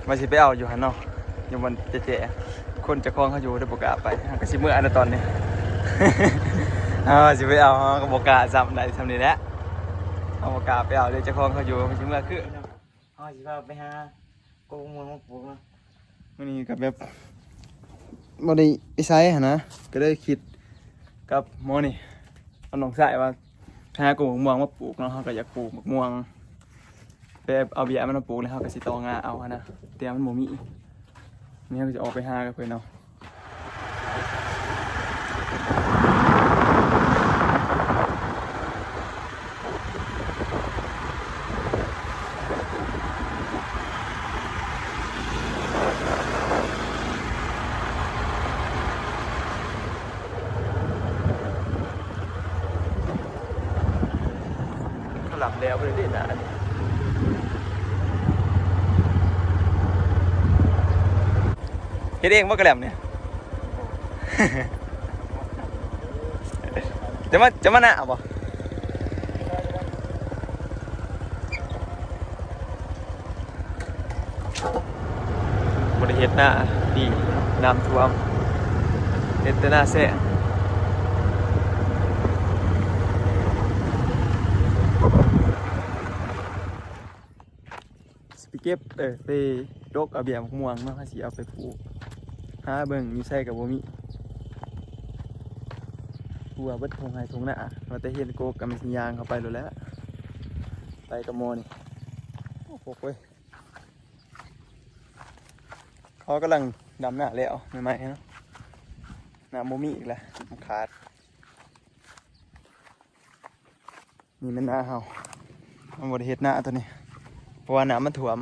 ວ່າຊິໄປເອົາຢູ່ຫັ້ນເນາະ ຢູ່ບ່ອນແຈໆ ຄົນເຈົ້າຂອງເຂົາຢູ່ ແຕ່ບໍ່ກ້າໄປ ເຮົາກໍຊິເມືອແລ້ວຕອນນີ້ ເຮົາຊິໄປເອົາ ເຮົາກໍບໍ່ກ້າຊ້ຳ ໄດ້ສ່ຳນີ້ແຫຼະ ເຮົາບໍ່ກ້າໄປເອົາເດ້ ເຈົ້າຂອງເຂົາຢູ່ ເຮົາຊິເມືອຄື ເຮົາຊິພາໄປຫາກົກໝາກມ່ວງມາປູກເນາະ ມື້ນີ້ກໍແບບບໍ່ໄດ້ໄປໃສຫັ້ນນະ ກໍເລີຍຄິດກັບໝໍນີ້ ກັບນ້ອງຊາຍວ່າ ໄປຫາກົກໝາກມ່ວງມາປູກເນາະ ເຮົາກໍຢາກປູກໝາກມ່ວງ ແບບເອົາເບ້ຍມັນມາປູກແລ້ວເຮົາກໍຊິຕໍ່ງ່າເອົາຫັ້ນນະ ແຕ່ມັນບໍ່ມີ ນີ້ເຮົາກໍຊິອອກໄປຫາກັບເພິ່ນເອົາ. ເຂົາລຳແລ້ວບໍ່ໄດ້ເດ້ນະ ອັນນີ້ ເຮັດເອງບໍ່ກະແລັມນີ້? ຈະມາ ຈະມານະບໍ່? ບໍ່ໄດ້ເຮັດນາ ດີ ນ້ຳຖ້ວມ ເຮັດແຕ່ນາແຊງ. ຊິໄປເກັບ ເອີ ໄປດົກເອົາເບ້ຍໝາກມ່ວງເນາະ ເຮົາຊິເອົາໄປປູກ ຫາເບິ່ງຢູ່ໃສກໍບໍ່ມີ ທົ່ວເບິດທົ່ງໄຮ່ທົ່ງນາ ວ່າແຕ່ເຫັນກົກກໍມັນຊິຍ່າງເຂົ້າໄປໂລດແຫຼະ ໄປກັບໝໍນີ້. ໂອ້ໂຫ ເຂົາກຳລັງດຳນາແລ້ວໃໝ່ໆເນາະ ນ້ຳບໍ່ມີອີກແລ້ວ ນ້ຳຂາດ. ນີ້ແມ່ນນາເຮົາ ເຮົາບໍ່ໄດ້ເຮັດນາຕົວນີ້ ເພາະວ່ານ້ຳມັນຖ້ວມ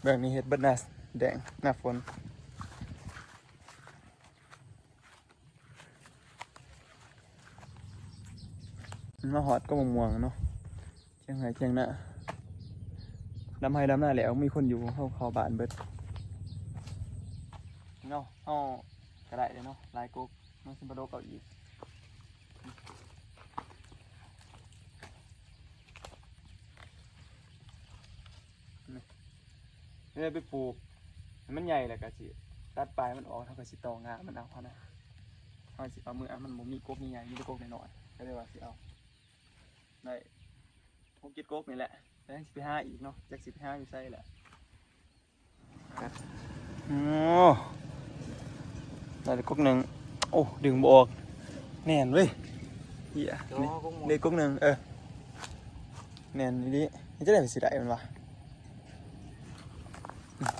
ເບື້ອງນີ້ເຮັດເບິດນາແດງ ນາຝົນ ມາຮອດກໍມ່ວງໆເນາະ ທຽງໄຮ່ທຽງນາ ດຳໄຮ່ດຳນາແລ້ວ ມີຄົນຢູ່ ເຮົາເຂົ້າບ້ານເບິດເນາະ ເຮົາກໍໄດ້ເດ້ເນາະ ຫຼາຍກົກ ມັນຊິບໍ່ດົກເອົາອີກ ນີ້ ນີ້ໄປປູກໃຫ້ມັນໃຫຍ່ ແລ້ວກໍຊິຕັດປາຍມັນອອກ ເຮົາກໍຊິຕໍ່ງ່າມັນເອົາຫັ້ນນະ ເຮົາຊິເອົາມື້ ມັນບໍ່ມີກົກໃຫຍ່ໆ ມີແຕ່ກົກນ້ອຍໆ ກໍເລີຍວ່າຊິເອົາ ໄດ້ຫົກເຈັດກົກນີ້ແຫຼະ ແລ້ວຍັງຊິໄປຫາອີກເນາະ ຈັກຊິໄປຫາຢູ່ໃສແຫຼະ. ໂອ້ ໄດ້ແຕ່ກົກໜຶ່ງ ໂອ້ ດຶງບໍ່ອອກ ແໜ້ນເວີຍ ເອີຍ ນີ້ ນີ້ກົກໜຶ່ງ ເອີ ແໜ້ນອີ່ຫຼີ ເຮັດຈັ່ງໃດມັນຊິໄດ້ມັນວະ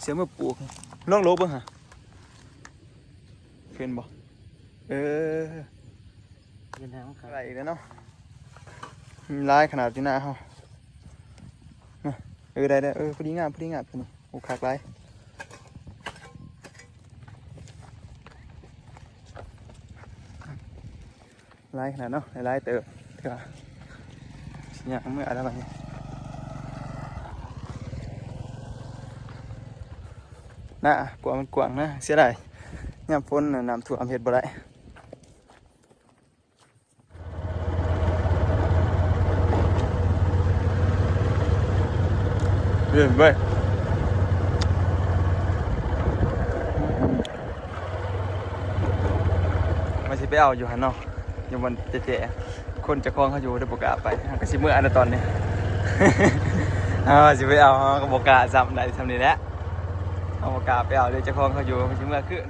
ເສຍມືປູກ ລອງໂລບເບິ່ງຫາ ຂຶ້ນບໍ່? ເອີ ເປັນຫຍັງ ໄດ້ອີກແລ້ວເນາະ ມັນຫຼາຍຂະໜາດຢູ່ນາເຮົາ ເອີ ໄດ້ໆ ເອີ ພໍດີງາມ ພໍດີງາມຕົວນີ້ ໂອ້ ຄັກຫຼາຍ ຫຼາຍຂະໜາດເນາະ ຫຼາຍໆເຕີບ ຖືວ່າຊິຍ່າງເມືອແລ້ວບັດນີ້ ນາກວ້າງ ມັນກວ້າງນະ ເສຍດາຍ ຍາມຝົນນະ ນ້ຳຖ້ວມເຮັດບໍ່ໄດ້. ເຫັນເວີຍ ວ່າຊິໄປເອົາຢູ່ຫັ້ນເນາະ ຢູ່ບ່ອນແຈໆ ຄົນເຈົ້າຂອງເຂົາຢູ່ ແຕ່ບໍ່ກ້າໄປ ເຮົາກໍຊິເມືອແລ້ວຕອນນີ້ ເຮົາຊິໄປເອົາ ເຮົາກໍບໍ່ກ້າຊ້ຳ ໄດ້ສ່ຳນີ້ແຫຼະ ເຮົາບໍ່ກ້າໄປເອົາເດ້ ເຈົ້າຂອງເຂົາຢູ່ ເຮົາຊິເມືອຄືນ.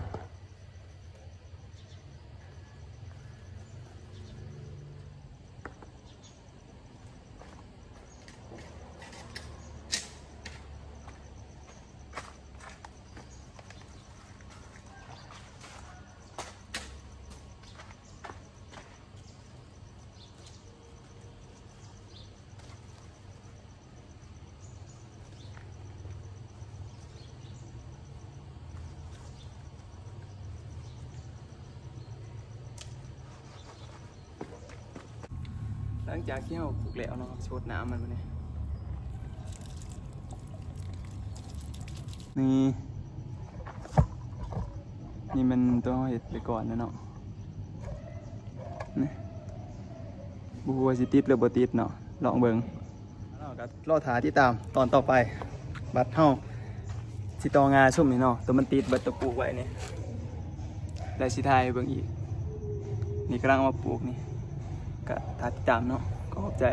ຫຼັງຈາກທີ່ເຮົາປູກແລ້ວເນາະ ເຮົາຊິຫົດນ້ຳມັນບາດນີ້ ນີ້ ນີ້ແມ່ນຕົວເຮົາເຮັດໄປກ່ອນແລ້ວເນາະ ນີ້ ບໍ່ຮູ້ວ່າຊິຕິດຫຼືບໍ່ຕິດເນາະ ລອງເບິ່ງ ເຮົາ ກໍລໍຖ້າຕິດຕາມຕອນຕໍ່ໄປ ບັດເຮົາຊິຕໍ່ງ່າຊຸມນີ້ເນາະ ໂຕມັນຕິດເບິດ ໂຕປູກໄວ້ນີ້ ແລ້ວຊິຖ່າຍໃຫ້ເບິ່ງອີກ. ນີ້ກຳລັງເອົາມາປູກນີ້ ກໍຖ້າຕິດຕາມເນາະ. ຂໍຂອບໃຈ.